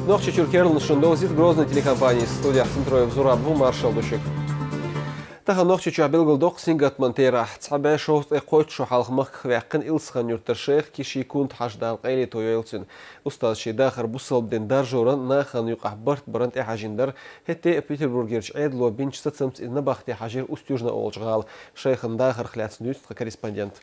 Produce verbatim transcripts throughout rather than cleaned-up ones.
Нохчийчуьра керланаш шуна довзуьйту Грозный телекомпанин студе. Цхьана тӀера вай Зураб ву, маршалла ду шуьга. Тахана Нохчийчохь билгалдоккху сингаттаман терахь. Цхьа бӀе шовзткъе кхойтта шо хьалха махках ваьккхина Илсхан-Юьртара шайх Киши Кунта-Хьаьжа, Дала къайле тойойла цуьнан. Устаз шен дахар бусалба дин даржоран, нахана юкъахь барт баран тӀехьажийна дара. ХӀетте а Петербургерчу Ӏедало бинчу сацамца иза набахте хьажийра Устюжна олучу гӀала. Шайхан дахарх лаьцна дуьйцу тхан корреспондента.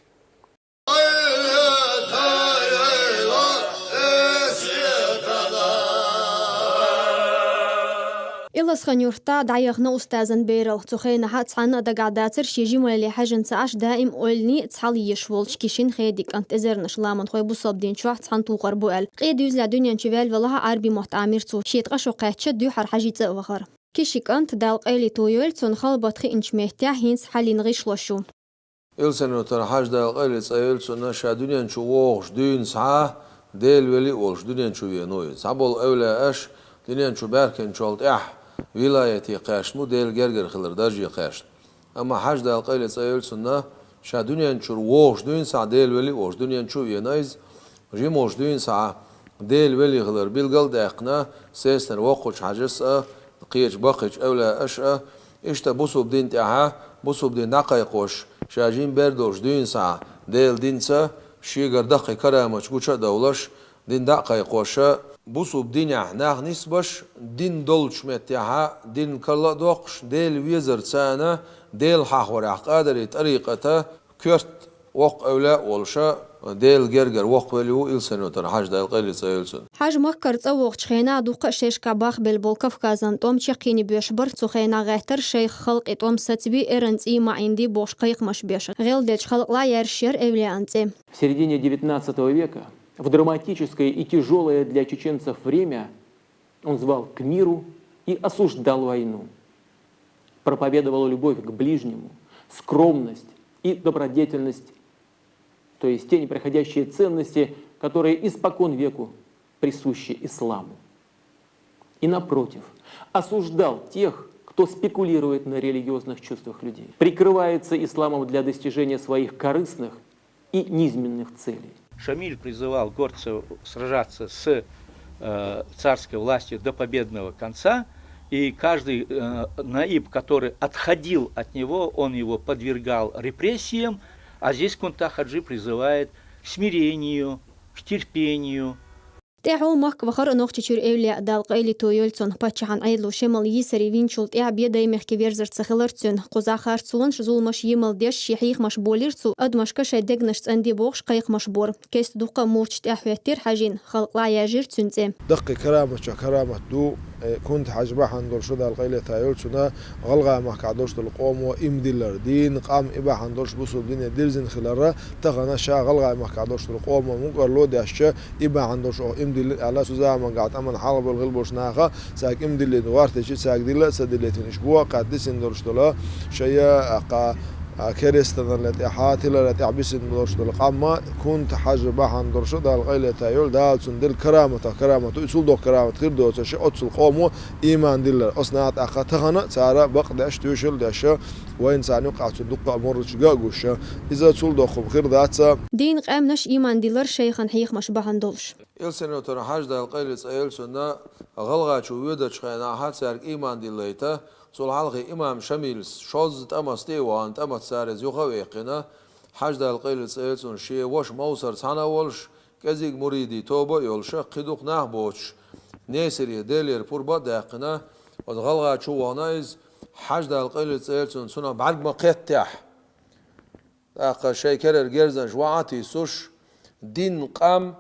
Илсхан-Юьртахь дӀаяхана устазан бералла. Цу хенахь цхьанна а дагахь дацара шен жималле хьаьжна ца Ӏаш, даим ойланийн цхьалла езаш волчу Кишин Хедин кӀант. Эзарнаш ламанхой бусалба дин чохь цхьаьна тухур бу аьлла, къен дуьйзалехь дуьнен чу ваьлла велахь а, Ӏарбийн мотт Ӏамийра цо. Шен ткъа шо кхаьчча, дуьххьара хьажий цӀа а вахара. Кишин кӀант, Дала къайле тойойла цунна, хала баттахь хиъначу меттехь хӀинца хьалийна гӀишлош ю. Илсхан-Юьртара Хьаьжа, Дала къайле цӀа йойла цунна, ша дуьнен чу вогӀуш дуьйна схьа, Делан вели а волуш дуьнен чу веана ву иза. Цхьаболу эвлаяаш дуьнен чу баьхкинчул тӀаьхьа вилаяте кхаьчна бу, Делан гергара хилар дарже кхаьчна. Амма Хьаьжа, Дала къайле цӀа йойла цунна, ша дуьнен чуьра вогӀуш дуьйна схьа, Делан вели а волуш дуьнен чу а веана иза. Жима волуш дуьйна схьа, Делан вели хилар билгал а даьккхина, сесанара воккхачу хьаьжас а, кхечу баккхийчу эвлаяаш а. Иштта бусалба дин тӀехь, бусалба дин дӀакхайкхош, ша жима бер долуш дуьйна схьа, Делан динца шегара даккхий караматаш гуча а довлуш, дин дӀа а кхайкхош, бусалба динехь нах нисбеш, дин долчу меттехь дин карла а доккхуш, Делан везарца, Дела хьахорехь къадарийн тӀарикъата коьрта воккха эвлаяъ а волуш, Делан гергара воккхавелла ву Илсхан-Юьртара Хьаьжа, Дала къайле цӀа йойла цунна. Хьаьжа Маккара цӀа вогӀучу хенахь дуккха а шерашкахь бахбелла болу Кавказан тӀом чеккхене боьрзуш бара. Цу хенахь гӀеттара шайх халкъе тӀом сацабий, эрна цӀий ма Ӏиндий бохуш кхайкхамаш беш. ГӀелделча халкъалахь яьржира эвлаяан цӀе. В середине девятнадцатого века, в драматическое и тяжёлое для чеченцев время, он звал к миру и осуждал войну, проповедовал любовь к ближнему, скромность и добродетельность, то есть те непреходящие ценности, которые испокон веку присущи исламу. И напротив, осуждал тех, кто спекулирует на религиозных чувствах людей, прикрывается исламом для достижения своих корыстных и низменных целей. Шамиль призывал горцев сражаться с э, царской властью до победного конца, и каждый э, наиб, который отходил от него, он его подвергал репрессиям, а здесь Кунта-Хаджи призывает к смирению, к терпению. ТӀаьхьо Макка вахара Нохчийчуьра эвлаяъ, Дала къайле тойойла цунна. Паччахьан Ӏедало шемал йийсаре винчул тӀаьхьа бен даймехкан верзар ца хилира цуьнан. Кхузахь харцонаш, зуламаш йимал деш, шен хьехамаш болийра цо, адамашка шайн дегнаш цӀанде бохуш кхайкхамаш бора. Кеста дуккха а мурдаш тӀаьхьахӀоьттира Хьаьжин, халкъалахь яьржира цуьнан цӀе. Даккхий караматчех карамат ду, э, Кунта-Хьаьжа бахьана долуш, Дала къайле тойойла цунна, гӀалгӀай махкахь долуш долу къомо иман диллар, дин, къам, и бахьана долуш бусалба дине дирзина хилар, тахана ша гӀалгӀай махкахь долуш долу къомо мукӀарло деш, и бахьана долуш оха иман диллина аьлла, цу заманахь тӀамна хьалха болу хилла болчу наха цаьрга иман диллина гӀортича, цаьрга дилла а ца диллийтина, уьш боху кхетта дисина долуш долу шайн, а, кху, а, керстаналле тӀаьхьа, тилалле тӀаьхьа бисина болуш долу къам Кунта-Хьаьжа бахьана долуш, Дала къайле тойойла, Дала цунна делла караматах карамат ду, и цул доккха карамат хир доцуш, оццул къомо иман диллар. Оцу наха тӀаккха тахана цара бакъдеш, тоьшалла деш, вайна царна юккъехь цу дуккха а мурдаш ган а гуш, иза цул доккха хӀума хир дац. Дин, къаьмнаш, иман диллар шайхан хьехамаш бахьана долуш. Илсхан-Юьртара Хьаьжа, Дала къайле цӀа йойла цунна, гӀалгӀачу воьдучу хенахь цаьрга иман диллийта, цул хьалхе имам Шамилс шозза тӀамца тӀе а вахана, тӀамца цара иза юха а ваьккхина, Хьаьжа, Дала къайле цӀа йойла цунна, шен ваша Мовсар цхьаьна а волуш, кӀезиг муридийн тоба а йолуш, кхин дукха нах боцуш, Несаре Делера пурба а даьккхина, оцу гӀалгӀа чу вахана иза, Хьаьжа, Дала къайле цӀа йойла цунна, цунах бӀаьрг ма-кхеттехь. ТӀаккха шайн керара герзанаш ваха а тийсуш, дин, къам,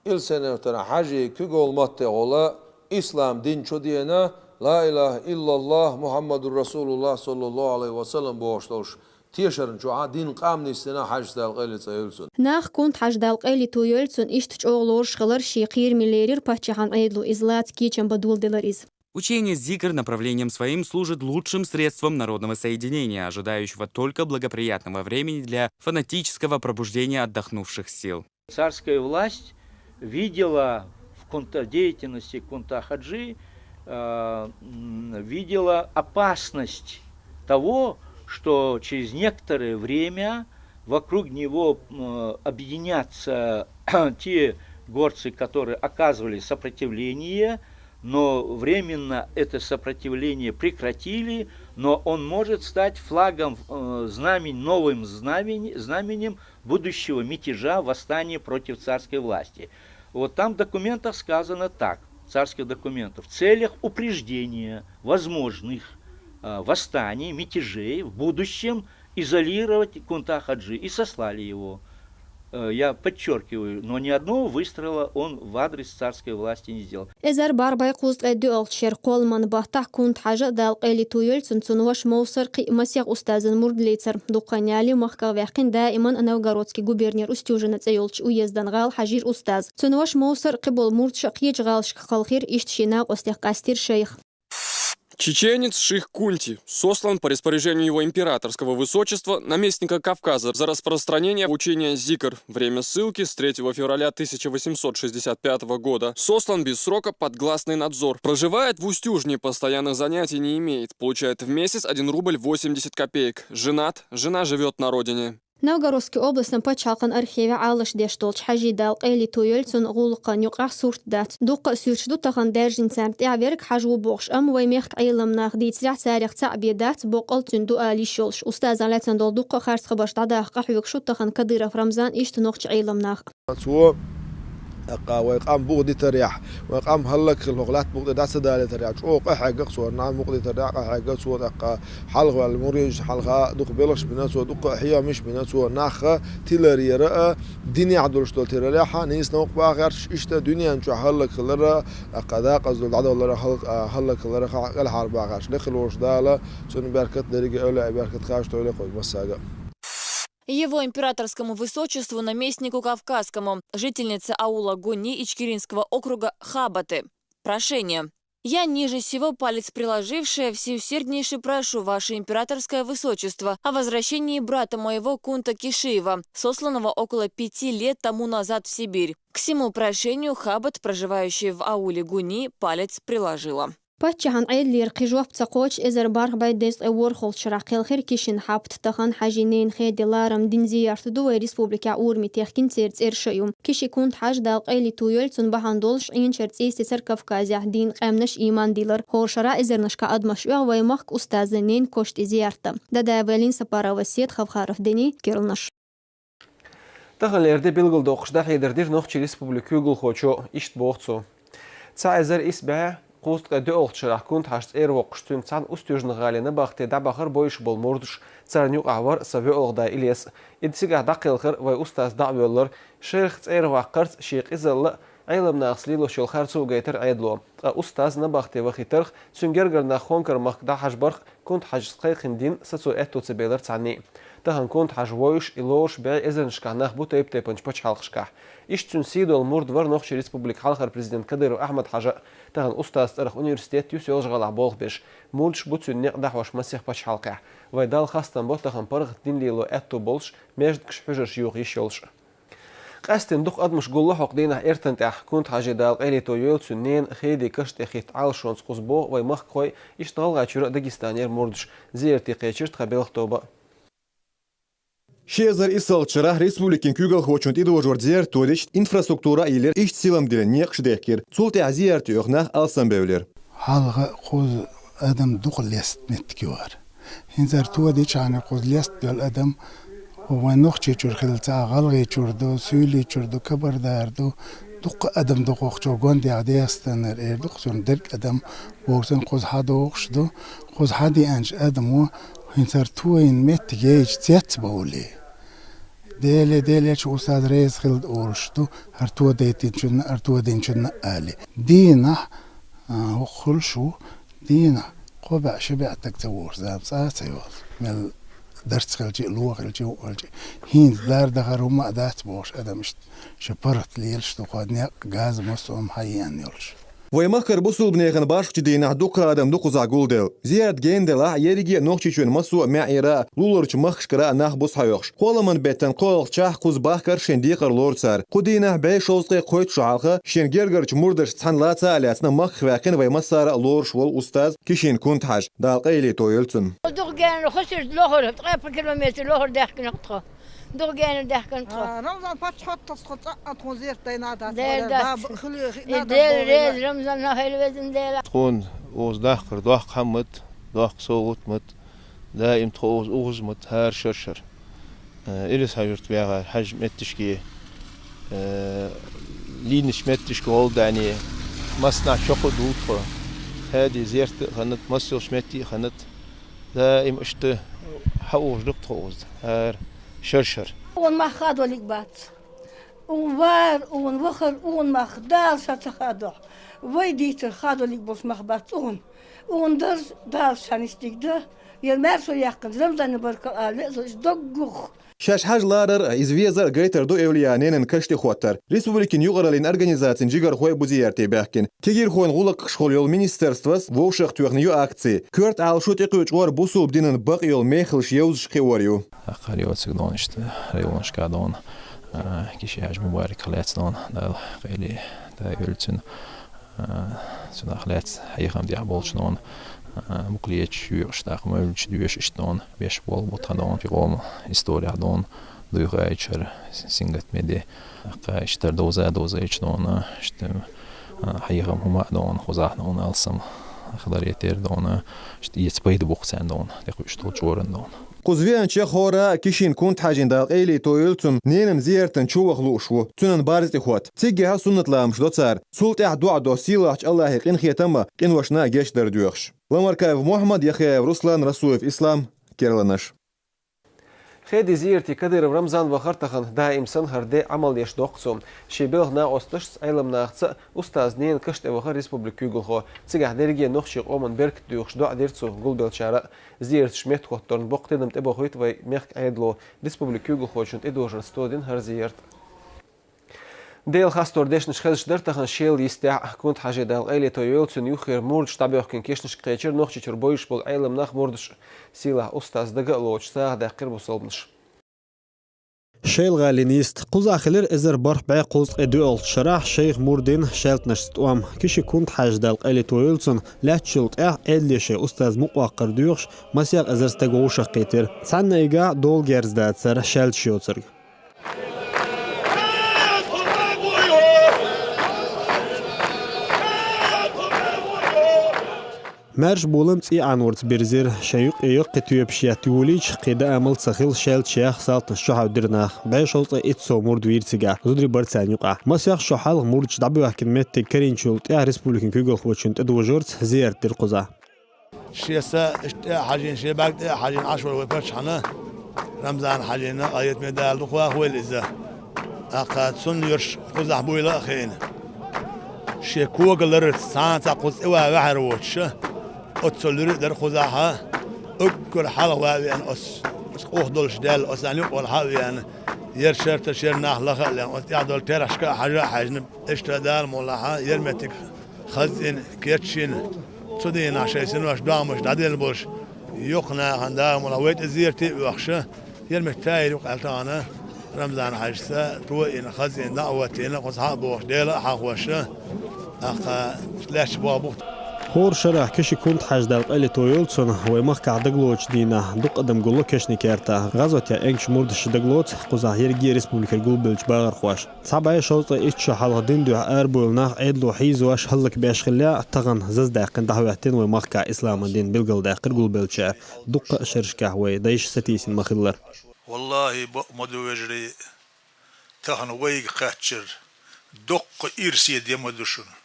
Илсхан-Юьртара Хьаьжин куьйгалла маттехула ислам дин чу деана, ла илаха иллаллах, Мухьаммадур расулуллах, саллаллаху Ӏалайхи ва саллам, бохуш долуш тешарна чохь дин, къам нисдина Хьаьжас, Дала къайле цӀа йойла цунна. Наха Кунта-Хьаьжа, Дала къайле тойойла цунна, иштта чӀогӀа лоруш хилар шен кхераме лерира паччахьан Ӏедало, иза лаца кечам бан доладелира иза. Учение зикр направлением своим служит лучшим средством народного соединения, ожидающего только благоприятного времени для фанатического пробуждения отдохнувших сил. Царская власть видела в Кунта-, деятельности Кунта-Хаджи, э, м, видела опасность того, что через некоторое время вокруг него, м, объединятся те горцы, которые оказывали сопротивление, Но временно это сопротивление прекратили, но он может стать флагом, э, знамень, новым знамень, знаменем будущего мятежа, восстания против царской власти. Вот там в документах сказано так, царских документах: в целях упреждения возможных, э, восстаний, мятежей в будущем изолировать Кунта Хаджи, и сослали его. Э, я подчеркиваю, но ни одного выстрела он в адрес царской власти не сделал. Эзар бархӀ бӀай кхузткъе доьалгӀачу шера кхолламан баттахь Кунта Хьажа, Дала къайле тоелла цунна, цуьнан ваша Мовсар кхин а масех устазан мурд лецар. Дукха хан яле махках ваьккхина даиман Новгородский губернера Устюжина цӀе йолчу уездан гӀала хьажийра устаз. Цуьнан ваша Мовсар, кхиболу мурдаша кхечу гӀалашка кхалхира, иштта шен накъостех къастийра шайх. Чеченец Ших Кунти сослан по распоряжению его императорского высочества, наместника Кавказа, за распространение учения зикр. Время ссылки с третьего февраля тысяча восемьсот шестьдесят пятого года. Сослан без срока под гласный надзор. Проживает в Устюжне, постоянных занятий не имеет. Получает в месяц один рубль восемьдесят копеек. Женат, жена живет на родине. Новгородский областан пачхьалкхан архивехь Ӏалаш деш долчу Хьажи, Дала къайле тоелла цунна, гӀуллакхан юкъахь сурт дац. Дуккха а суьрташ ду тахана даьржина царна тӀаьхьа верг Хьажа ву бохуш, амма вай мехкан Ӏеламнаха дийцарехь, царех цхьаъ бен дац, боккъал цуьнан ду ала йиш йолуш. Устазах лаьцна долу дуккха а харц хабарш дӀадаха къахьоьгуш ду тахана Кадыров Рамзан, иштта нохчийн Ӏеламнах. Цо, тӀаккха вай къам бухадитарехь, вай къам хӀаллак хилла, хӀокху латта букъа тӀе дӀа ца далийтарехь, чӀогӀа къахьегна-кх цо, нан мукъадитарехь къахьегна цо, тӀаккха хьалха ваьлла мурдаш, хьалха дукха белхаш бина цо, дуккха а хьехамаш бина цо, нах тилар яра а, динехь долуш долу тиларехь а, нийса новкъа бахарш, иштта дуьнен чохь хӀаллак хилар а, тӀаккха декъаза долу дӀадалар а хӀал-, а, хӀаллак хилар а кӀелхьарбахарш. Лекха волуш Дала цунна беркат, дерриге а эвлаяан беркат хьаштойла кхуза массаьрга а. Его императорскому высочеству, наместнику Кавказскому, жительнице аула Гуни Ичкеринского округа Хабаты. Прошение. Я, ниже сего палец приложившая, всеусерднейше прошу, ваше императорское высочество, о возвращении брата моего Кунта Кишиева, сосланного около пяти лет тому назад в Сибирь. К сему прошению Хабат, проживающий в ауле Гуни, палец приложила. Паччахьан Ӏедалера кхин жоп ца кхочуш, эзар бархӀ бӀай дезткъе ворхӀалгӀачу шарахь кхелхира Кишин Хьабат. Тахана Хьажин ненан хеде ларам дина зиярт ду вай республикехь урамна техкина церан цӀераш а ю. Кишин Кунта Хьажа, Дала къайле тоелла цунна, бахьана долуш Ӏийначара цӀийсттера Кавказехь дийна къаьмнаш, ийман дилар. ХӀора шарахь эзарнашкахь адамаш оьху вай махка устазан ненан кошан тӀе зиярта. Дадаев Лина, Сапарова Седа, Хавхаров Дени, Керланаш. Таханлера де билгалдоккхуш дӀахьедар дира Нохчийн Республикан куьйгалхочо, иштта боху цо. Цхьа эзар исс бӀе кхузткъе доьалгӀачу шарахь Кунта Хьажа цӀера воккхуш, цуьнга цхьаьна Устюжна гӀалина набахте дӀабахара бовзуш болу мурдаш, царна юкъахь вара сан воьалгӀа да Илес. И цигахь дӀакхелхира, вай устаз дӀа а воьллура, шайх цӀера ваккхарца шен къизалла а, Ӏеламнахаца лелош йолу харцо а гайтира Ӏедало. Ткъа устаз набахте вахийтарх, цуьнан гергара нах Хонкар-махка дӀахьажбарх Кунта Хьажас кхайкхина дин сацо аьтто ца белира цхьанний. Тахана Кунта Хьажа вовзуш, и лоруш бӀе эзарнашкахь нах бу тайп-тайпанчу пачхьалкхашкахь. Иштта цуьнан сий долу мурд вара Нохчийн Республикан хьалхара президент Кадыров Ахьмад-Хьажа а. Тахана устазан цӀарах университет ю Соьлжа-ГӀалахь болх беш. Мурдаш бу цуьнан некъ дӀахьош масех пачхьалкхехь. Вай Далла хастам бо тахана паргӀат дин лело аьтто болуш, маьждигаш, хьуьжарш йохо йиш йолуш. Къаьсттина дукха адамаш гуллу хӀокху дийнахь Эртан тӀехь. Кунта Хьажин, Дала къайле тоелла цуьнан, ненан хедин каш тӀе хӀитта Ӏалашонца кхуза боху вай махкахой, иштта ГӀалгӀайчуьра а, Дагестанера а мурдаш. Зиярте кхечира тхан белхан тоба а. Ши эзар иссалгӀачу шарахь республикин куьйгалхочун тӀедожор зиярт тодича, инфраструктура а йиллира, иштта силамдиллина некъаш а дехкира. Цул тӀаьхьа зиярте оьху нах алсамбевлира. Хьалха кхуза адам дукха леста меттиг ю хӀара. ХӀинца хӀара тодичхьана кхуза леста йолу адам, хӀу вайн Нохчийчуьра хилла ца а, ГӀалгӀайчуьра ду, Суьйлийчуьра ду, Кабардара ду, дуккха а адам ду кху чу, гондехь Дегестанера эр ду-кх цунна дерг адам, бохург санна кхуза хьадогӀуш ду. Кхуза хьадеанчу адамо хӀинца хӀара тойина меттиг яйча цецбовлий. Деле, Деле, чу устаз реза хилда олуш ду, хӀара тодайтинчунна, хӀара тодинчунна а али. Дийнахь, а, хӀокху хуьлуш ву, дийнахь кхо бӀе, ши бӀе стаг ца вогӀуш зама цкъа а ца йолу. Мел дарц хилча а, ло хилча а, юкъ хилча а. ХӀинца дар дахар хӀумма а дац бохуш адам иштта шен паргӀат лелаш ду, кху некъ, газ, массо а хӀума хьаеана йолуш. Вай махкара бусулбанехана башхачу дийнахь дуккха а адам ду кхузахь гулделла. Зиярт гена делахь а, ерриге а Нохчийчоьнан массо а маьӀӀера а, луларчу махкашкара а нах бу схьаоьхуш. Кхолламан беттан кхоалгӀачу чохь кхуза бахкара шен декхар лору цара. Кху дийнахь бӀе шовзткъе кхойтта шо хьалха шен гергарчу мурдашца цхьаьна лаца а лаьцна махках ваьккхина вай массара а лоруш волу устаз Кишин Кунта Хьажа. Дала къайле тоелла цунна. Дукха гена хӀусамаш лохура, ткъе пхи километр лохура даьхкина тхо. Дугенер дехкан тхо. А, Рамзан паччахьотта тхо цӀа а тхо зерт дайна дац. Дер дац. Баба хили хи Э, на Дел дац. Рез Рамзан на хел везин дела. Тхуна укхаза дахкар доккха хӀаммат, доккха совгӀатмат, даим тхо укхаза укхазмат хӀара шар-шар. Э, Илис хьажурт вегӀар хьажа меттишке, э, лийнаш меттишка гӀолдане, массанахьа чокху а дултхо. Хади зерта а ханат, массолш метти а ханат. Даим иштта хьаухаш ду тхо укхаза хӀара шар-шар. Укхун мах хадолиг бац. Укхун вар, укхун вахар, укхун мах Дала ша ца хадохь. Вай дийцар хадолиг болуш мах бац укхун. Укхун дарж Дала ша нисдиг да. Яр маьршо яьккхина Рамзанна баркал ала леазалаш доггух. Шаьш хьажа ларар а, иза везар а гайтар ду эвлиян ненан каш тӀе хӀоттар. Республикин юкъараллин организацин жигархой а бу зиярте баьхкина. Кегийрхойн гӀуллакхашхула йолу министерствос вовшах а тоьхна ю акци. Коьрта Ӏалашо тӀекхуьучу гӀор бусулба динан бакъйолу мехалш йовзаш кхиор ю. Акхар йоцург дона иштта, районашка дона, а, Киши-Хьаьжа Мубарак лаьцна дона, Дала къайле, да, оьллу цуьнан, а, цунах лаьцна хьехам дехьа болчу дона, а, буклеташ, юьйкъаш, тӀаккха мовлидаш доьшуш иштта дона, беш болу бу тхан дона, ши къоман история дона, дуьйхьа а ичара сингат меде. Кхаьчтар довза-довза ича дона, иштта, а, хьехам хӀума а дона, кхузахь дона алсам хиларе тера дона, иштта эца пайда бу-кх царна дона, тӀекхуьуш долу чкъуран дона. Кхуза веанчех хӀора а Кишин Кунта-Хьаьжин, Дала къайле тойойла цунна, ненан зияртана чу ваха лууш ву, цуьнан барз тӀехӀотта. Циггахь а суннат ламаш до цара. Цул тӀаьхьа доӀа до сийлахьчу Аллахье къинхетам а, къиношна а гечдар доьхуш. Ламаркаев Мухьаммад, Яхъяев Руслан, Расуев Ислам, Керланаш. Хеди зиярте Кадыров Рамзан вахар тахана, даим санна хӀара де Ӏамал деш доккху цо. Шен белхан накъосташца, Ӏеламнахца, устаза ненан каш тӀе вахара республикан куьйгалхо. Цигахь дерриге нохчийн къоман беркат доьхуш доӀа дира цо гулбеллачара а. Зиярташ меттахӀотторна боккха тидам тӀебохуьйту вайн мехкан Ӏедало, республикан куьйгалхочун тӀедожарца тодина хӀара зиярт. Делан хастор дешнаш хезаш дара тахана Шелан йистехь а. Кунта-Хьаьжин, Дала къайле тойойла цуьнан, юххера мурдаш дӀабоьхкина кешнашка кхечира Нохчийчуьра бовзуш болу Ӏеламнах, мурдаш. Сийлахь устаз дага а лоцуш, сагӀа даьккхира бусалбанаш. Шелан гӀалин йист. Кхузахь хилира эзар бархӀ бӀе кхузткъе доьалгӀачу шарахь шайх-мурдийн шаьлтанашца тӀом. Киши Кунта-Хьаьжа, Дала къайле тойойла цунна, лаьтташ йолу тӀаьхьа Ӏедале шен устаз мукъа ваккхар доьхуш, масех эзарца стаг вовшах кхийтира. Цхьаннайгахь долу герз дацара, шаьлташ йоцург. Маьрша болам цӀий Ӏанорца бирзира. Шайн юкъе йоккхий тоьпаш етта йолийча, кхин даа мала ца хилла, шаьлташ яьхна, салтанаш чухьаьвдира наха. БӀе шовзткъе итт сов мурд вийра цигахь, зударий бара царна юкъахь. Масех шо хьалха мурдаш дӀабоьхкина меттиг карийначул тӀаьхьа республикан куьйгалхочун тӀедожарца зиярт дира кхузахь. Шен са иштта тӀе а хьажийна, шен бӀаьрг тӀе а хьажийна Ӏаш волу вай паччахьна, Рамзан-Хьаьжина, къахетаме Дала дукха вахавойла иза. ТӀаккха цунна йоьрш кхузахь буйла а хиъна. Шен когаларца цхьана цхьа кхуза тӀе ван ваьхьар воцуш, оццул луьра а дара кхузахь, уггар хьалха ван а веана оцу, оцу къух долуш даьлла, оцу царна юкъа вала хьа а веана, яра шарта шера нах лаха а лаьхна, оцу тӀехь долу терахьашка а хьажа а хьаьжна, иштта Дала мукъ лахь, яра меттиг хазйина, кечйина, цу дийнахь шайн синош догӀмаш дӀаделла болуш, юха нахана Дала мукъ лахь вай тӀе зерате а оьхуш, яра меттиг тайра юкъа аьлла тахана, Рамзан-Хьаьжас тоийна, хазйина, дӀа а хӀоттийна, кхуза хьа а бохуш, Дела а хьахош, тӀаккха лаьтташ боху бух. ХӀора шарахь Киши Кунта-Хьаьжа, Дала къайле тойойла цунна, вай махкахь дагалоцучу дийнахь дукха адам гулло кешнийн кертахь. ГӀазотехь энгачу мурдаша дагалоцу кхузахь ерриге республикера гулбеллачу бахархоша. Цхьа бӀе шовзткъе итт шо хьалха дин дуьхьа арабевлла нах Ӏедало хьийзош хӀаллакбеш хиллехь а, тахана заздаьккхина дӀахӀоьттина вай махкахь исламан дин билгалдаьккхира гулбеллачара. Дуккха а шерашкахь вай дайша сатийсина ма-хиллара. Валлахьи, бакъ ма ду, вежарий, тахана вайга кхаьчнарг доккха ирсе де ма ду шуна.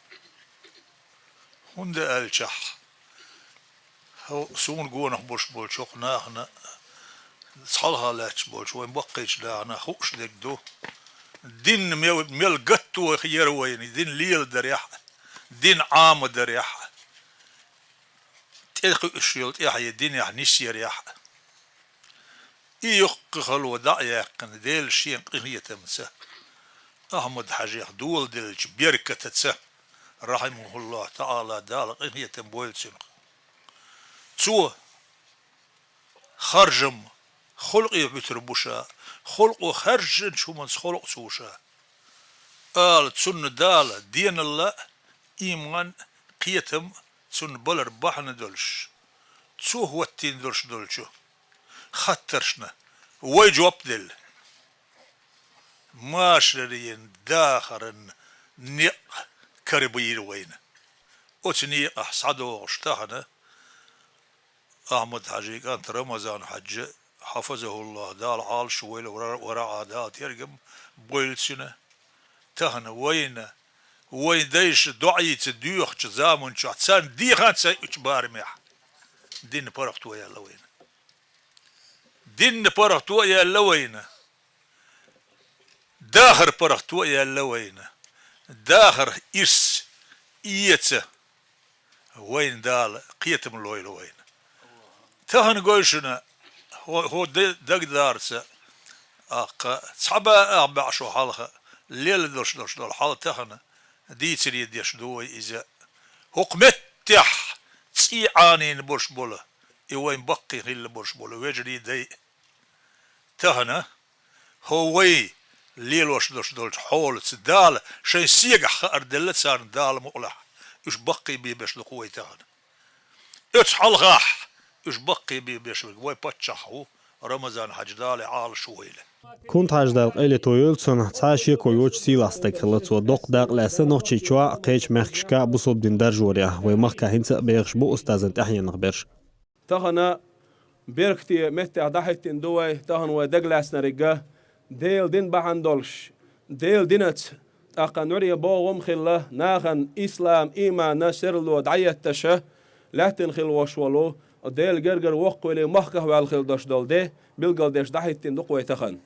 ХӀунда аьлчахь, хӀо, суна гонах болуш болчу хӀокху нахана, цхьалха лаьтташ болчу вайн баккхийчу нахана хууш дерг ду. Дин мел, мел гатто яра вайна, дин леладарехь а, дин Ӏамадарехь а, тӀекхуьуш йолу тӀаьхье динехь нисъярехь а. И йоккха хало дӀа а яьккхина, Дела Шен къинхетамца, Ахьмад-Хьаьжех доладеллачу беркатаца, рахьимахуллахӀу таӀала, Дала къинхетам бойла цуьнах. Цо харжам халкъе буьтур бу ша, халкъо хаьржинчу хӀуманца халкъ ца ву ша. Ала цунна Дала деналла а, ийман а, кхетам а, цунна балар бахьана долуш, цо хӀоттийна долуш долчу хаттаршна вай жоп делла. машарийн дахаран некъ карабийра вайна. Оцу некъахь схьадогӀуш тахана Ахьмад-Хьажин кӀант Рамазан-Хьаьжа, хьафазахуллахӀ, Дала Ӏалаш войла, вара, вара а Дала тергам бойла цуьнан. Тахана вайна, вайн дайша доӀийца доьхучу заманчохь царна дехна ца ичу барамехь динна паргӀато яьлла вайна. Динна паргӀато а яьлла вайна. Дахар паргӀато а яьлла вайна. Дахар ирс эца вайна Дала, кхетам лойла вайна. Тахана гой шуна, хӀо, хӀо де-, дагдарца, аккха, цхьа баа а баьӀ шо хьалха, лелла долуш долуш долу хьал тахана, дийцаре деш ду вай иза. ХӀокху меттехь цӀий Ӏанийна болуш болу, и вайн баккхий хилла болуш болу вежарий дай. Тахана, хӀо вай лелош долуш долчу хьолаца Дала шайн сегахь хаар делла царна Дала мукъалахь, уьш баккхий бен беш ду-кх вай тахана. Оцу хьалхахь уьш баккхий бен беш верг вай паччахь ву, Рамазан-Хьаьжа, Дала Ӏалаш войла. Кунта-Хьаьжа, Дала къайле тойойла цунна, цхьа а шеко йоцуш сийлахь стаг хилла цо. Доккха дакъа лаьцна нохчийчохь а, кхечу мехкашка а бусалба дин даржорехь. Вай махкахь хӀинца а бехаш бу устазан тӀаьхьенах берш. Тахана беркате меттехь дӀахӀиттина ду вай, тахана вай дагалаьцнарг а, Делан дин бахьана долуш, Делан динаца, тӀаккха нуьре богӀу хӀума хилла, нахана ислам, ийманна серло дӀаетташа, лаьттина хилла волуш волу, Делан гергара воккхавелла, махкахь ваьлла хилла долуш долу де билгалдеш дӀахӀиттина ду-кх вай тахана.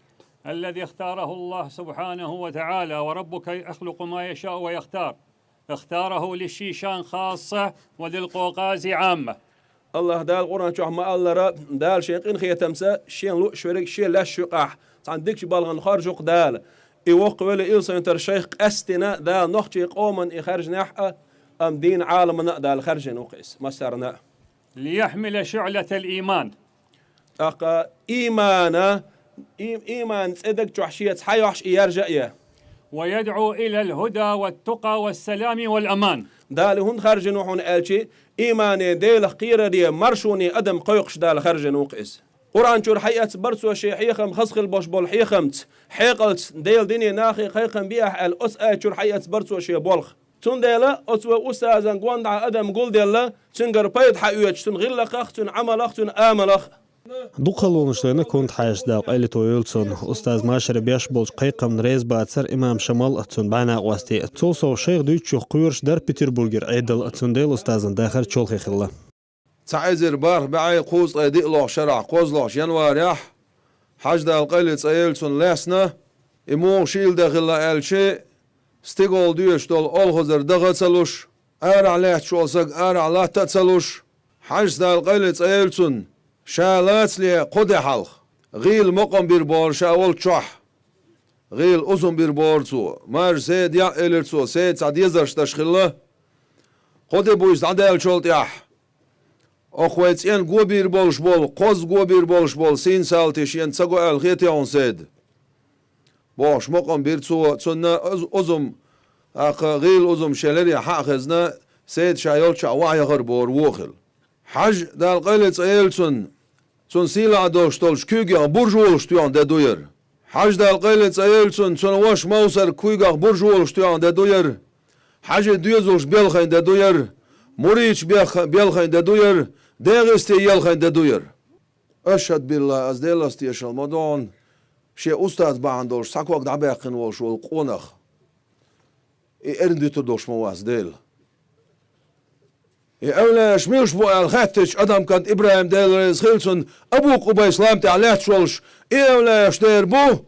الذي اختاره الله سبحانه وتعالى، وربك يخلق ما يشاء ويختار، اختاره للشيشان خاصة وللقوقاز عامة. АллахӀ Дала Къуръан чохь ма-аллара, Дала Шен къинхетамца Шен лууш верг Шен лаьшна юкъахь цхьана дикачу балхана хоржу-кх Дала. И воккхавелла Илсхан-Юьртара шайх къаьсттина Дала нохчийн къоманна и хаьржинехь а, амма дийнан Ӏаламана а Дала хаьржина ву-кх иза, массарна а. ليحمل شعلة الإيمان. ТӀаккха иймана, и-, ийман цӀе даг чохь шеца хьайохьуш и яржа а я. ويدعو إلى الهدى والتقى والسلام والأمان. Дала хӀунда хаьржина ву хьуна аьлча, иймане, Делах кхераре, маршоне адам кхойкхуш Дала хаьржина ву-кх иза. Къуръан чуьра хьаэцна бара цо шен хьехам, хаза хилла болуш болу хьехамца, хьекъалца, Делан дине нахе кхайкхам бехьа аьлла, оцу аят чуьра хьаэцна бара цо шен болх. Цундела оцу вай устазан гондӀа адам гулделла, цуьнгара пайда хьаоьцуш, цуьнан гӀиллакхах, цуьнан Ӏамалах, цуьнан амалах. Дукха халонаш лайна Кунта-Хьаьжас, Дала къайле тойойла цунна. Устаз машаре беш болчу кхайкхамна реза бацара имам Шамал а, цуьнан бӀаьнакъостий а. Цул сов шайх дуьйцучух кхоьруш дара Петербургера Ӏедал а, цундела устазан дахар чолхе хилла. Цхьа эзар бархӀ бӀе кхузткъе диълагӀчу шарахь кхозлагӀчу январехь Хьаьжа, Дала къайле цӀа йойла цунна, лаьцна, и муха шийла дан хилла аьлча, стигалла доьшуш долу олхазар даха а ца луш, арахь лаьтташ волу саг арахь латта а ца луш, Хьаьжас, Дала къайле цӀа йойла цунна, ша лацале кхо де хьалха гӀийла мукъам бира бохура ша волчохь. ГӀийла узум бира бохура цо. Мажа Седа яӀ, элира цо, Седа цхьа дезарш даш хилла. Кхо де буьйса дӀадаьллачул тӀаьхьа, оха вай цӀенна го бийр болуш болу, кхозза го бийр болуш болу сийна салти шена ца го аьлла хетий хьуна, Седа? Бохуш мукъам бира цо, цунна уз-, узум, тӀаккха гӀийла узум шен лере хьа а хезна, Седа ша йолчохь вахьа яхара бохура вон хилла. Хьаьжа, Дала къайле цӀа йойла цунна, цунна сийлахь долуш долчу куьйгех буржа волуш тоьхна де ду яра. Хьаьжа, Дала къайле цӀа йойла цунна, цунна ваша Мовсар куьйгах буржа волуш тоьхна де ду яра. Хьаьжин доьзалш белхайн де ду яра. Муридаш бех-, белхайн де ду яра. ДегӀасте елхайн де ду яра. Ашхьаду биллахь, ас Делах тешалла ма ду хьуна, шен устаз бахьана долуш цхьа ког дӀабаьккхина волуш волу къонах. И эрна дуьтур долуш ма вац Дела. И эвлаяаш муьлш бу аьлла хаьттича, Адам кӀант ИбрахӀим, Дела реза хила цунна, Абу Къубайс лам тӀехь лаьтташ волуш, и эвлаяаш дер бу.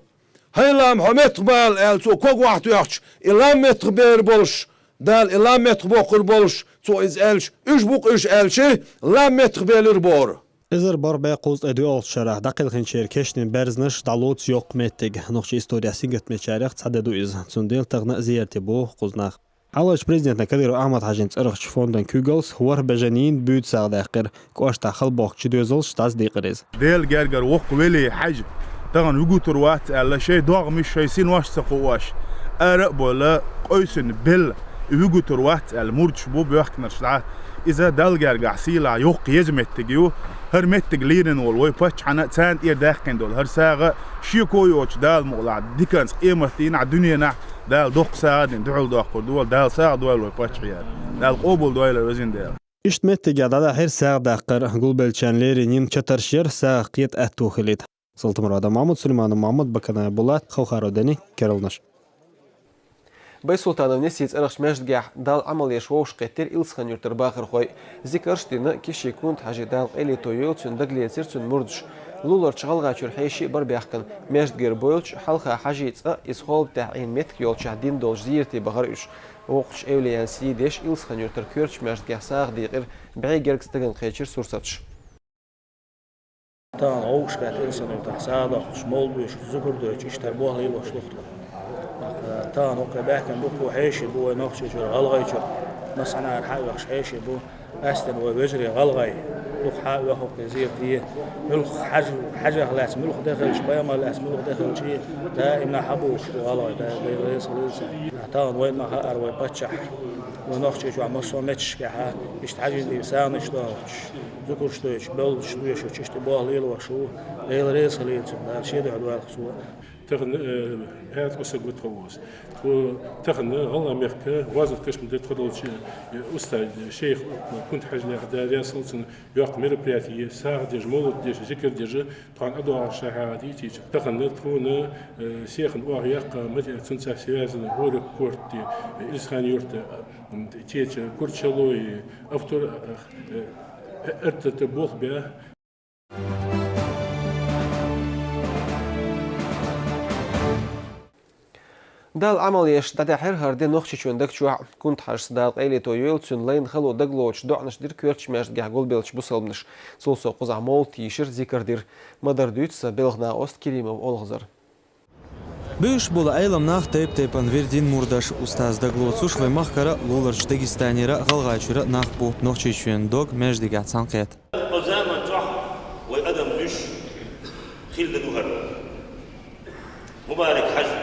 ХӀай лам, хьо меттах бала аьлла, цо ког охьатоьхча, и лам меттах бер болуш, Дала и лам меттах боккхур болуш, цо иза аьлча, уьш бу-кх уьш аьлча, лам меттах белира бохура. Эзар бархӀ бӀе кхузткъе доьалгӀачу шарахь дӀакхелхинчеран кешнийн берзанаш дӀалоцу йоккха меттиг. Нохчийн историяхь сингаттамечарех цхьа де ду иза. Цундела тахана а зиярте боху кхуза нах. Хьалхарчу президентан Кадыров Ахьмад-Хьаьжин цӀарахчу фондан куьйгаллас ворхӀ бежанийн буьйцу сагӀа даьккхира, кӀоштахь хала бохкучу доьзалш дӀасадекъира иза. Делан гергара воккха велий Хьаьжа тахана вуьгур вац аьлла, шайн догӀмаш, шайн синош а ца кхоош, ара а бовла, къовсина белла, Вуьгу тур вац аьлла мурдаш бу боьхкинарш дӀа. Иза Далла гергахь сийлахь йоккха еза меттиг ю. ХӀара меттиг лерина волу вай паччахьна а царна тӀера даьккхина долу хӀара сагӀа шеко йоцуш Дала мукъалахь диканца къематдийнахь дуьненахь Дала доккха сагӀа а дина дуьхьал доккхур ду вала. Дала сагӀа дойла вай паччахьера. Дала къобал дойла везин Дела. Иштта меттигехь дӀадахьира сагӀа даккхар, гулбеллачарна леррина йина чатарш яра сагӀа кхета аьтту хилийта. Салтамаров Адам-Махьмуд, Сулейманов Махьмуд, Баканаев Булат, Халхаров Дени, Керланаш. Байсултанов Несий цӀарахчу маьждигехь Далла Ӏамал еш вовшахкхеттира Илсхан-Юьртара бахархой. Зикарш а дина, Кишин Кунта-Хьажин Дала къайле тойойла цуьнан дагалецира цуьнан мурдаш. Луларчу ГӀалгӀайчуьра хьеший а бара баьхкина, маьждигера бойлучу хьалха хьажий цкъа а иза хӀолба тӀехь Ӏийна меттиг йолчохь дина долчу зиярте бахара уьш. Воккхачу эвлаян сий деш Илсхан-Юьртара коьртачу маьждигехь сагӀа дийкъира, бӀе гергга стагана кхечира сурсаташ. Тахана гӀовгӀаш баьхкина Илсхан-Юьртахь сагӀа доккхуш, мовлид доьшуш, зикар доьшуш, иштта болх лелош ду-кх тхо. ТӀаккха тахана хӀокху баьхкина дуккха а хьеший бу вай Нохчийчуьра, ГӀалгӀайчуьра, массанхьара хьа а оьхуш хьеший бу. Къаьсттина вай вежарий гӀалгӀай дукха хьа а оьху-кх и зиярте. Муьлхха хьаж-, хьажех лаьцна муьлхха де хилча, пайхамар лаьцна муьлхха де хилча, даимна хьабогӀуш бу гӀалгӀай, да-, Дела реза хуьлийла царна. Тахана вайна ма-хаъара вай паччахь, вай Нохчийчохь массо а меттигашкахь иштта хьажийн дийнан сагӀанаш дохуьйтуш, зикарш доьшуш, мовлидаш доьшуш, иштта болх лелош ву, Дела реза хуьлийла цунна, Дала шен дуьхьа дойла-кх цо. Тахана, э, пхьегӀа-ткъа стаг ву тховса. Тхо тахана ГӀалгӀай-Мехка гӀазот кхаьчна де тхо долчу, э, устаз, шайх Кунта-Хьаьжин, Дела реза хуьлийла цунна, йоккха мероприяти е, сагӀа деш, мовлид деш, зикар деш, тхуна ӀодоагӀар ша хьагӀ дийцича, тахана тхуна, э, сехана оха яккха, мате, цунца связана, ГӀорик-Корта, э, Илсхан-Юрта, э, м, теча Курчалой, автор, э, э, Эртата болх бе. Далла Ӏамал еш дӀадаьхьира хӀара де Нохчийчоьнан даг чохь. Кунта-Хьажас, Дала къайле тойойла цуьнан, лайна хало дагалоцуш доӀанаш дира коьртачу маьждигехь гулбеллачу бусалбанаша. Цул сов кхузахь мовлид тийшира, зикар дира. Ма-дарра дуьйцу сан Белханан Ост, Керимов Олхазар. Буьйш болу Ӏелам нах, тайп-тайпана вирдин мурдаш, устаз дагалоцуш вайн махкара, луларчу Дагестанера, ГӀалгӀайчуьра нах бу. Нохчийчоьнан дог маьждигехь цхьаьна кхета. Оцу заман чохь вай адам зуьйш хилла де ду хӀара. Мубарак-Хьаьжа,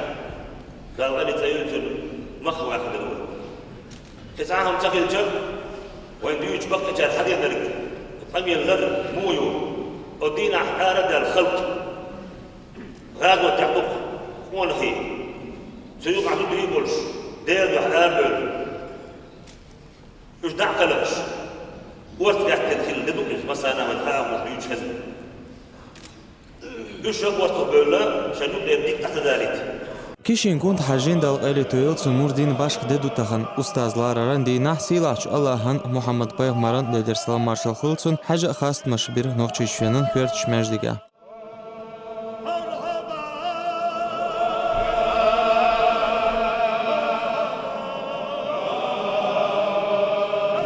Дала къайле цӀа йойла цуьнан, махкахь ваьккхина де ду хӀара. Кхин цхьа а хӀума ца хилча, вайн дуьйцучу баккхийчара хьадеанарг, къамел лар муха ю, оцу дийнахь ара а даьлла халкъ, гӀазот тӀехь ду-кх къонахий, цу юкъахь зударий болуш, Делан дуьхьа арабевлла. Уьш дӀа а кхелхаш, орца гӀаьттина хилла де ду иза, массарна а вайна хаам бу дуьйцуш хезна. Уьш а орцах бевлла, шайн юкъера дика дӀа ца далийта. Кишин Кунта-Хьаьжин, Дала къайле тойойла цуьнан, мурдийн башха де ду тахана. Устаз лараран дийнахь сийлахьчу АллахӀан, Мухьаммад-пайхамаран, Делера салам-маршалла хуьлда цунна, хьаьжа а, хастамаш а бира Нохчийчоьнан коьртачу маьждигехь.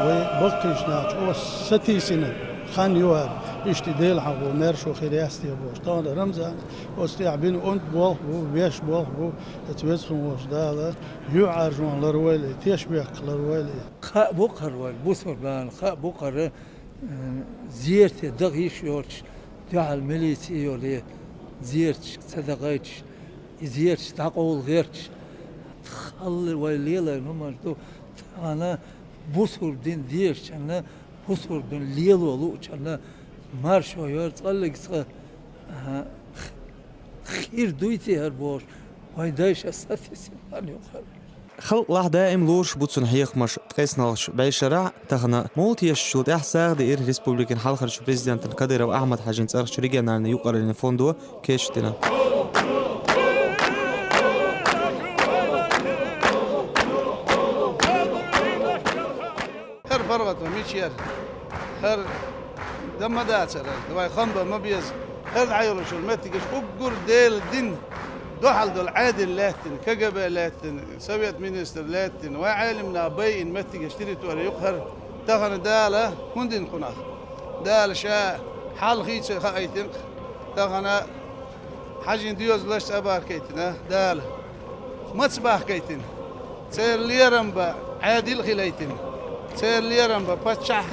Вай баккхийчу нахаца оцу сатийсина хан ю хӀара, иштта Делан хьакъо маьршо хир яц те бохуш. Тахана Рамзан оцу тӀехь бина онда болх бу, вешан болх бу, оцу Веза хилла волчу Дала юьхьӀаьржонан ларвойла, тешнабехках ларвойла. Кхаъ бу-кх хӀара вайн бусалба нахана, кхаъ бу-кх хӀара, э, зерате даха йиш йоцуш, дуьхьал милици йолий, зераташка ца дахийтуш, и зераташ дӀакъовла гӀерташ, халла вай лелийна хӀуманаш ду, тахана бусалба дин дезачунна, бусалба дин лело луучунна маршо йойла цкъа-цкъа, а, хир дуй те хӀара бохуш, вайн дайша сатийсина хан ю-кх хӀара. Халкъ лахь даим лоруш бу цуьнан хьехамаш. ТкъеснолгӀачу бӀешарахь, тахана мовлид тешачул тӀаьхьа сагӀа диира республикан хьалхарчу президентан Кадыров Ахьмад-Хьаьжин цӀарахчу региональни юкъараллин фондо кечдина. ХӀара паргӀато мичара? ХӀара дан ма дацара, вай хан бан ма беза. ХӀара дӀайолуш йолу меттигаш уггар Делан дин дуьхьал долу Ӏедал лаьттина, КГБ лаьттина, Совет министр лаьттина, вайн Ӏелам нах байина меттигаш, территори ю-кх хӀара. Тахана Дала хӀун дина кхунах? Дала ша хьалхийца хаийтина-кх. Тахана Хьаьжин доьзалш цӀа бахкийтина Дала. Маца бахкийтина? Церан лерам бан Ӏедал а хилийтина. Церан лерам бан паччахь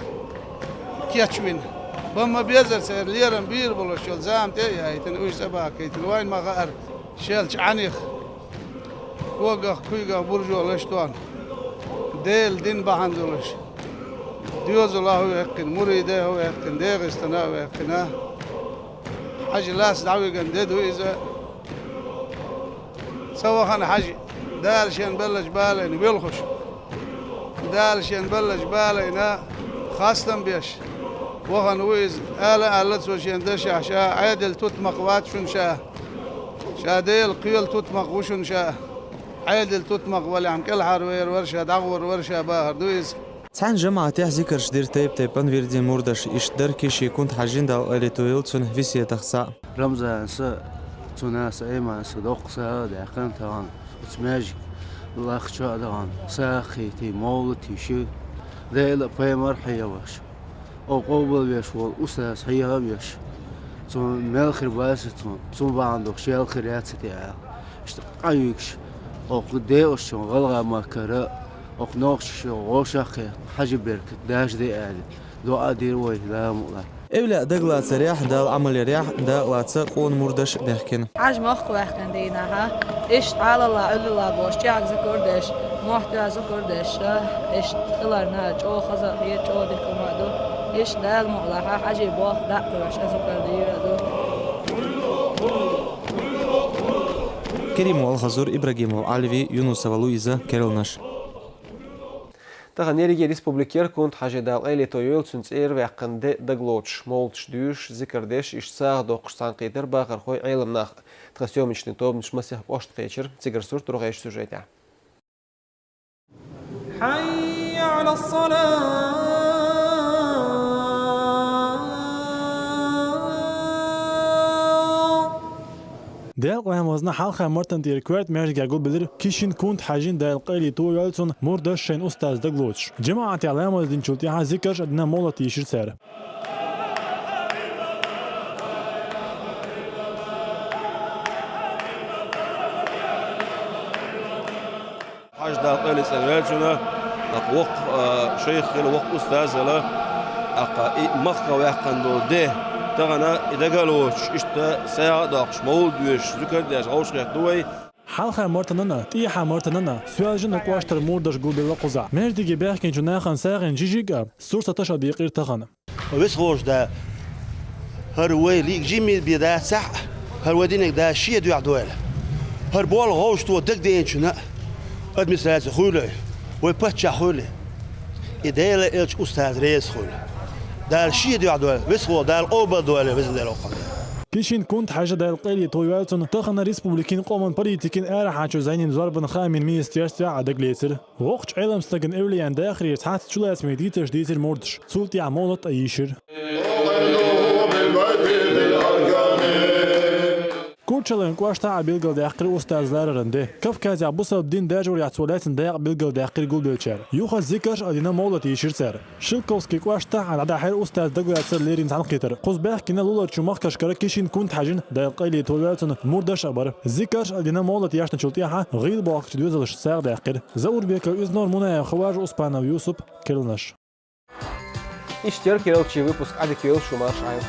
а кечвина. Бан ма безара церан лерам бийр болуш йолу зама тӀе а яийтина, уьш цӀа бахкийтина. Вайна ма хаара, шелчу Ӏанех, когах, куьйгах буржолаш тоьхна. Дела дин бахьана долуш, доьзалехь а ваьккхина, муридехь а ваьккхина, ДегӀастана а ваьккхина, хьажа лаца дӀавигна де ду иза. Ца вахана хьажа, Дала шен беллачу балайна велхуш, Дала шен беллачу балайна хастам беш вахана ву иза. Ала а аьлла цо шен дашехь, ша Ӏедал тутмакх вац шуна ша, ша Делан кхоьлу тутмакх ву шуна ша. Ӏедал тутмакх валехь-м кӀелхьарвер вара ша, дӀагӀур вара ша бахар ду иза. Цхьана жамаӀатехь зикарш дира тайп-тайпана вирдийн мурдаша, иштта дара Кишин Кунта-Хьаьжин, Дала къайле тойойла цунна, весетах схьа. Рамзана са, цуьнан са, Аймана са доккха сагӀа а даьккхина тахана оцу маьждиге, лахча а дахана, сагӀа хийтина, мовлат йийшира, Дела а, пайхамар а хьехавеш. Оха къобалвеш волу устаз хьеха а веш, цунна мел хир бацара цунна, цунна бахьана долуш шел хир яц те аьлла. Иштта къа юьгуш, оха декъашчунна гӀалгӀа-махкара, оха нохчашна вовшах а кхетта, хьажа беркат дажаде аьлла, доӀа а дира вай, Дала мукъ лахь. Эвлаяъ дагалацарехь, Дала Ӏамал ярехь, дакъалаца къона мурдаш а баьхкина. Хьажа мохк ваьккхина дийнахьа, иштта хьалалла, Ӏуьллалла бохуш, чӀагӀ зикар деш, мохь тоьхна зикар деш, иштта хиларна чӀогӀа хаза а хета, чӀогӀа дика хӀума а ду. Иштта Дала мукъ лахь, хьажий болх дӀа а кхоьхьуш, зикар дийр а ду. Керимов Алхазур, Ибрагимов Ӏалви, Юнусова Луиза, керланаш. Тахана ерриге республикера Кунта-Хьаьжин, Дала къайле тойойла цуьнан цӀера, ваьккхина де дагалоцуш, мовлаташ дуьйшуш, зикар деш, иштта сагӀа доккхуш цхьаьнакхийтира бахархой, Ӏеламнах. Тхан съёмочный тобанаш масех кӀошта кхечира, цигара сурт ду рогӀерчу сюжетехь. حي على الصلاة. Делкъа ламазна хьалха мартана тӀера коьрта маьждигехь гулбелира Кишин Кунта-Хьаьжин, Дала къайле тойойла цунна, мурдаш, шайн устаз дагалоцуш. ЖамаӀатехь ламаз динчул тӀаьхьа зикарш а дина, мовлат йийшира цара. Хьажа, Дала къайле цӀанвойла цунна, тӀаккха воккха, а, шайх хилла, воккха устаз хилла, тӀаккха и махках ваьккхина долу де тахана и дагалоцуш, иштта сагӀа а доккхуш, мовлат доьшуш, зикар а деш, вовшахкхетта ду вай. Хьалха мартанан а, тӀехьа мартанан а Соьлжан-Юьртан кӀоштара мурдаш гулбелла кхузахь. Маьждиге баьхкинчу нахана сагӀина жижиг а, сурсаташ а дийкъира тахана. Веза волчу Дала, хӀара вай лиъча жимма бен дацахь а, хӀара вай динарг Дала шен дуьхьа дойла. ХӀара болх вовшахтоха дагадеанчунна а, администраци хуьлда, вай паччахь хуьлда, и Делан элчан устаз реза хуьлда. Дала шен дуьхьа дойла, веза волчу Дала къобалдойла, везан Дела, воккха Дела. Кишин Кунта-Хьаьжа, Дала къайле тойойла цунна, тахана республикин къоман политикин арахьарчу зӀенийн зорбанан хаамийн министерствехь а дагалецира. Воккхачу Ӏеламстагана, эвлаяна дахарера цхьацца чулацамийн дийцарш дийцира мурдаша. Цул тӀаьхьа мовлат а йийшира. Курчалойн кӀоштахь а билгалдаьккхира устазан лараран де. Кавказехь бусалба дин даржорехь цо лаьцна дакъа билгалдаьккхира гулбеллачара. Юха зикарш а дина, мовлат йийшира цара. Шелковски кӀоштахь а дӀадахьара устаз дагалацар леррина цхьаьнакхетар. Кхуза баьхкина луларчу махкашкара Кишин Кунта-Хьаьжин, Дала къайле тойойла цунна, мурдаш а бара. Зикарш а дина, мовлат ешначул тӀаьхьа гӀийла бохкучу доьзалшна сагӀа даьккхира. Заурбеков Изнур, Мунаев Хаважа, Успанов Юсуп, керланаш. Иштта яра керлачийн выпуск. Ӏадика йойла шу, марша Ӏойла.